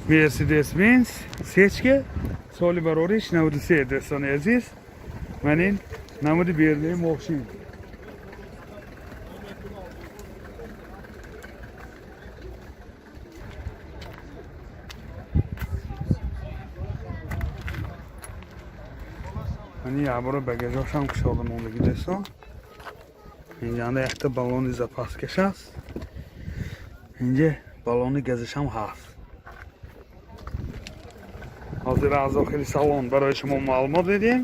Мерседес Бенз сечка, соли барориш 93. Дӯстони азиз, ман ин намуди берунаи мошин. Мани яборо багажошам кушода мондагӣ, дӯстон. Инҷанда якта баллони запаскаш аст, инҷа баллони газашам ҳаст. Ҳозир аз дохили салон барои шумо маълумот медиҳем.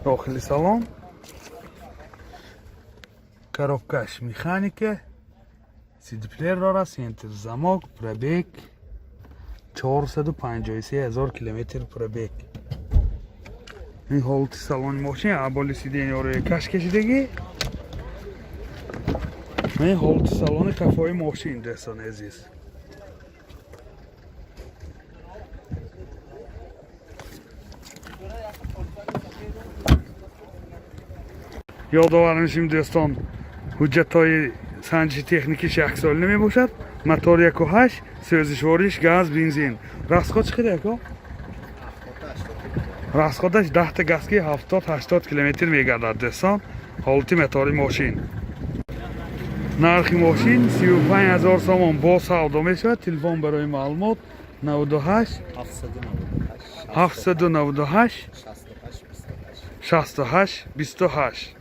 Дохили салон, коробкаш механика, сидиплеер дорад, центр замок. Пробег 453 ҳазор километр пробег. Ин ҳолати салони мошин, аболи сиденьяро каш кашидагӣ. Ин ҳолати салони кафои мошин, дӯстони азиз. Ёдовар мешим, дӯстон, ҳуҷҷатҳои санҷиши техникиш яксола намебошад. Мотор 1,8, сӯзишвориш газ, бензин. Расход чӣ қадар, яко? Расходаш 10-та газки 70-80 километр мегардад, дӯстон. Ҳолати мотори мошин. Нархи мошин 35 000 сомон, бо савдо мешавад. Телефон барои маълумот: 98 798 68 28.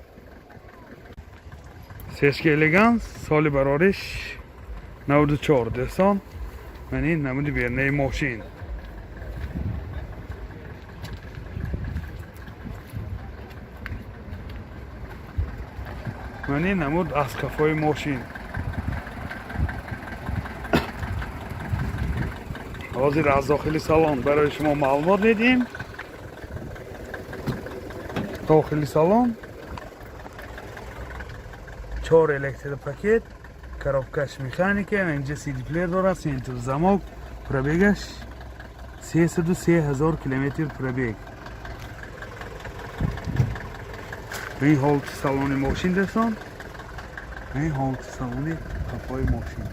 Сечка Элеганс, соли барориш 94. Дӯстон, ман ин намуди берунаи мошин. Ман ин намуд аз кафои мошин. Ҳозир аз дохили салон барои шумо маълумот медиҳем. Дохили салон, чор электропакет, коробкаш механика, инҷа сидиплеер дорад, центр замок. Пробегаш 303 000 километр пробег. Ин ҳолати салони мошин, дӯстон, ин ҳолати салони қафои мошин.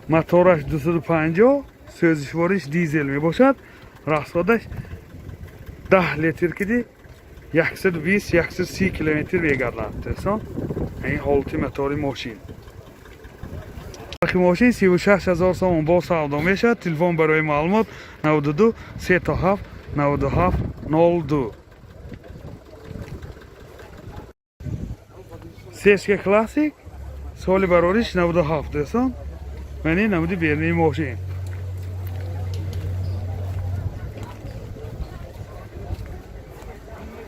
Мотораш 250, сӯзишвориш дизел мебошад. Расходаш 10 литр киди 120 130 километр мегардад, дӯстон. Ин ҳолати мотори мошин. Нархи мошин 36 ҳазор сомон, бо савдо мешавад. Телефон барои маълумот: 92 37 97 02. Сечка Классик, соли барориш 97. Дӯстон, ман ин намуди берунаи мошин.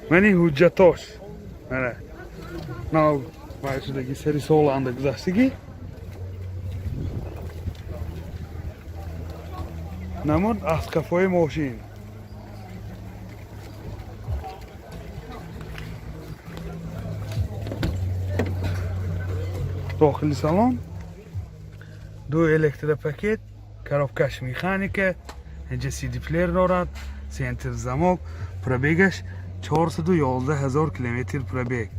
Ман ин ҳуҷҷатош, мана, нав вай шудаги, сари сол анда гузаштагӣ. Намуд аз қафои мошин. Дохили салон, ду электропакет, коробкаш механика, инҷа сидиплеер дорад, центр замок. Пробегаш 411 ҳазор километр пробег.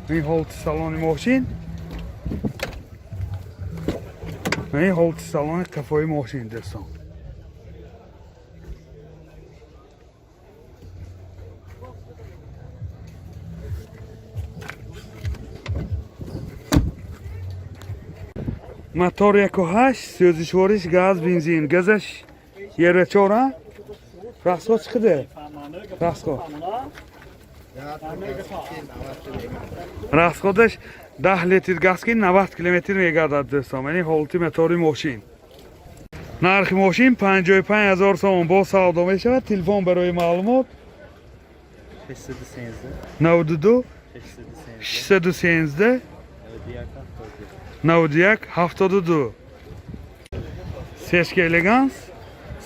Ин ҳолати салони мошин, ин ҳолати салони қафои мошин, дӯстон. Мотор 1,8, сӯзишвориш газ, бензин, газаш евро 4. А расход чӣ қадар расход? Расходаш 10 литр газки 90 километр мегардад, дӯстон. Яъне ҳолати мотори мошин. Нархи мошин 55 ҳазор сомон, бо савдо мешавад. Телефон барои маълумот: 613 92 613 613 91 91 72. Сечка Элеганс,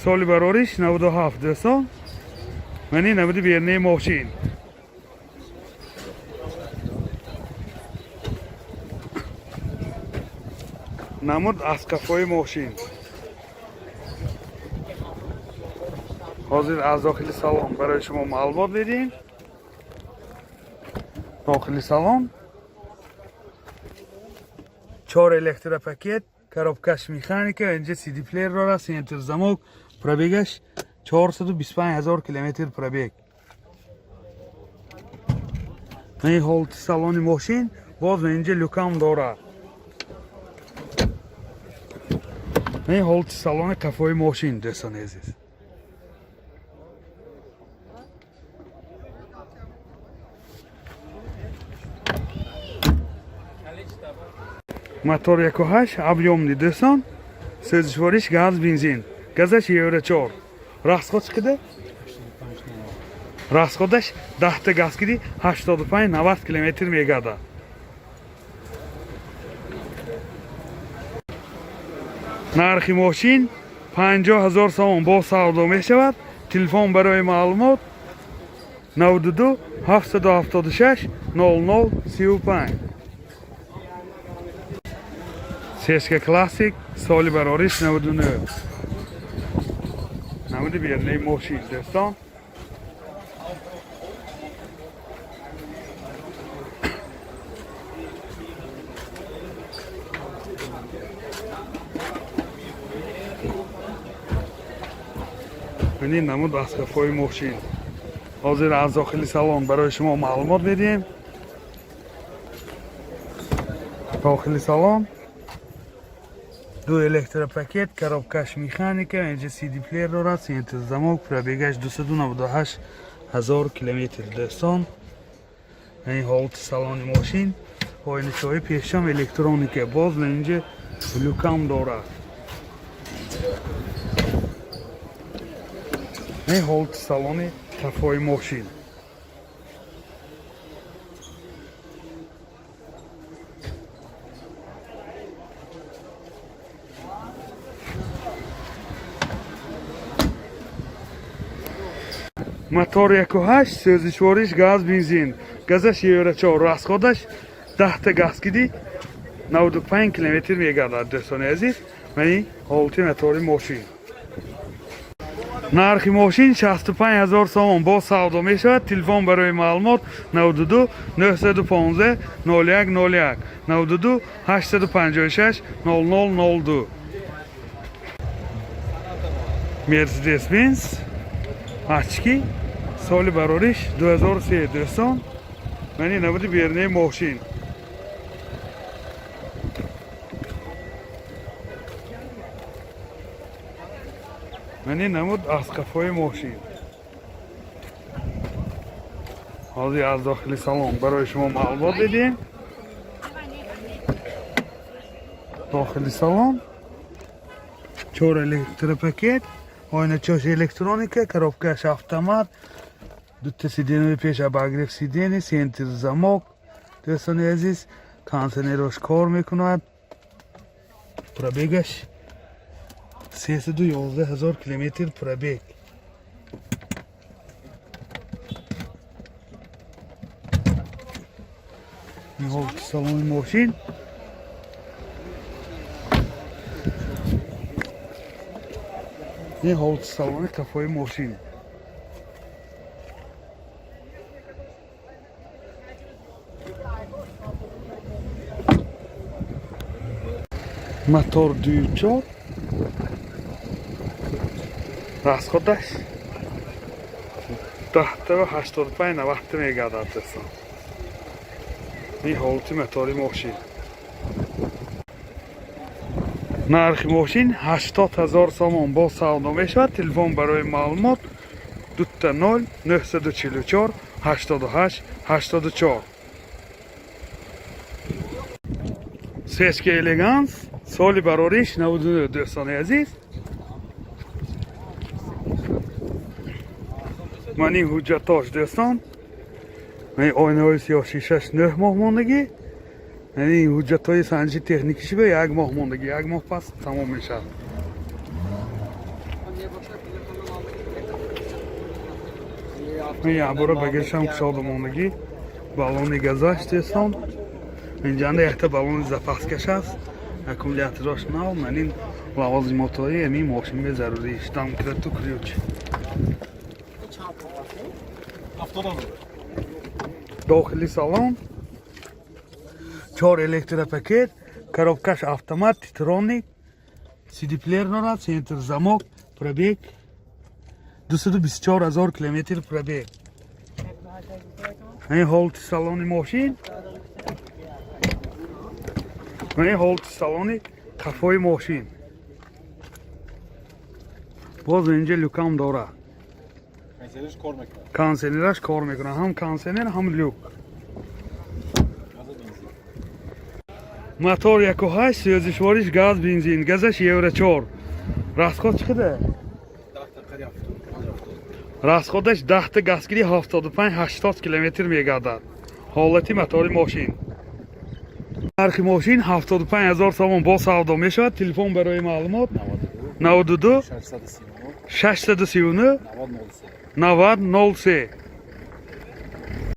соли барориш 97. Дӯстон, мани намуди берунаи мошин. Намуд аз қафои мошин. Ҳозир аз дохили салон барои шумо маълумот медиҳем. Дохили салон чор электропакет, коробкаш механика, инҷа CD плеер дорад, центр замок, пробегаш 425 ҳазор километр пробег. Ин ҳолати салони мошин, боз инҷа люкам дорад. Ин ҳолати салони қафои мошин, дӯстони азиз. Мотор 1.8 объемный, дӯстон. Сӯзишвориш газ, бензин. Газаш евро 4. Расход чиқида? Расходаш 10 та газ киди 85-90 километр мегардад. Нархи мошин 50 ҳазор сомон, боз савдо мешавад. Телефон барои маълумот 92 776 00 35. Сешка Классик, соли барориш 99. Намуди бернаи мошин, дӯстон. Ин намуд аз қафои мошин. Ҳозир аз дохили салон барои шумо маълумот медиҳем. Дохили салон ду электропакет, коробкаш механика, инҷа CD плеер дорад, центр замок, пробегаш 298 ҳазор километр, дӯстон. Ин ҳолати салони мошин, оиначаҳои пешам электроника, боз инҷа люкам дорад. Ин ҳолати салони қафои мошин. Мотор 1.8, сӯзишвориш газ, бензин. Газаш евро 4, расходаш 10 та газ киди 95 километр мегардад, дӯстони азиз. Мани ҳолати мотори мошин. Нархи мошин 65 ҳазор сомон, боз савдо мешавад. Телефон барои маълумот 92 915 01 01, 92 856 00 02. Мерседес Бенз Ачки, соли барориш 2003, дӯстон. Мани намуди бернаи мошин. Мани намуд аз қафои мошин. Ҳозир аз дохили салон барои шумо маълумот медиҳем. Дохили салон чор электропакет, оиначош электроника, коробкаш автомат, дута сиденьяи пеш обогрев сиденья, центр замок. Дӯстони азиз, кондиционерош кор мекунад. Пробегаш 311 ҳазор километр пробег. Ин ҳолати салони мошин. Ин ҳолати салони қафои мошин. Мотор 2.4, расходаш 10 тава 85 90 мегардад, дӯстон. Ин ҳолати мотори мошин. Нархи мошин 80 ҳазор сомон, боз савдо мешавад. Телефон барои маълумот 00 944 88 84. Сешка Элеганс, соли барориш 99, дӯстони азиз. Ман ин ҳуҷҷатош, дӯстон. Ман оинаҳои сиёҳ шишаш 9 моҳ мондагӣ. Яъне ҳуҷҷатҳои санҷи техникиши ба як моҳ мондагӣ, як моҳ пас тамом мешавад. Ин якбора багиршам кушода мондагӣ, баллони газаш, дӯстон. Инҷанда якта баллони запаскаш аст, аккумулятораш нав. Ман ин лавозимотҳои ҳамин мошин зарурӣ, домкрату ключ. 70 000. Дохили салон чор электропакет, коробкаш автомат, титроник, CD-плеер дорад, центр замок, пробег 224 ҳазор километр пробег. Ин ҳолати салони мошин ва ин ҳолати салони қафои мошин. Боз инҷа люкам дорад. Кондиционерш кор мекунад. Кондиционераш кор мекунад, ҳам кондиционер, ҳам люк. Газа, бензин. Мотор 1,8, сӯзишвориш газ, бензин, газаш евро 4. Расход чӣ қадар? 10 та қари 75, 70. Расходаш 10 та газгирӣ 75, 80 километр мегардад. Ҳолати мотори мошин. Нархи мошин 75 ҳазор сомон, бо савдо мешавад. Телефон барои маълумот: 92 92 639 639 90 03. 90 03.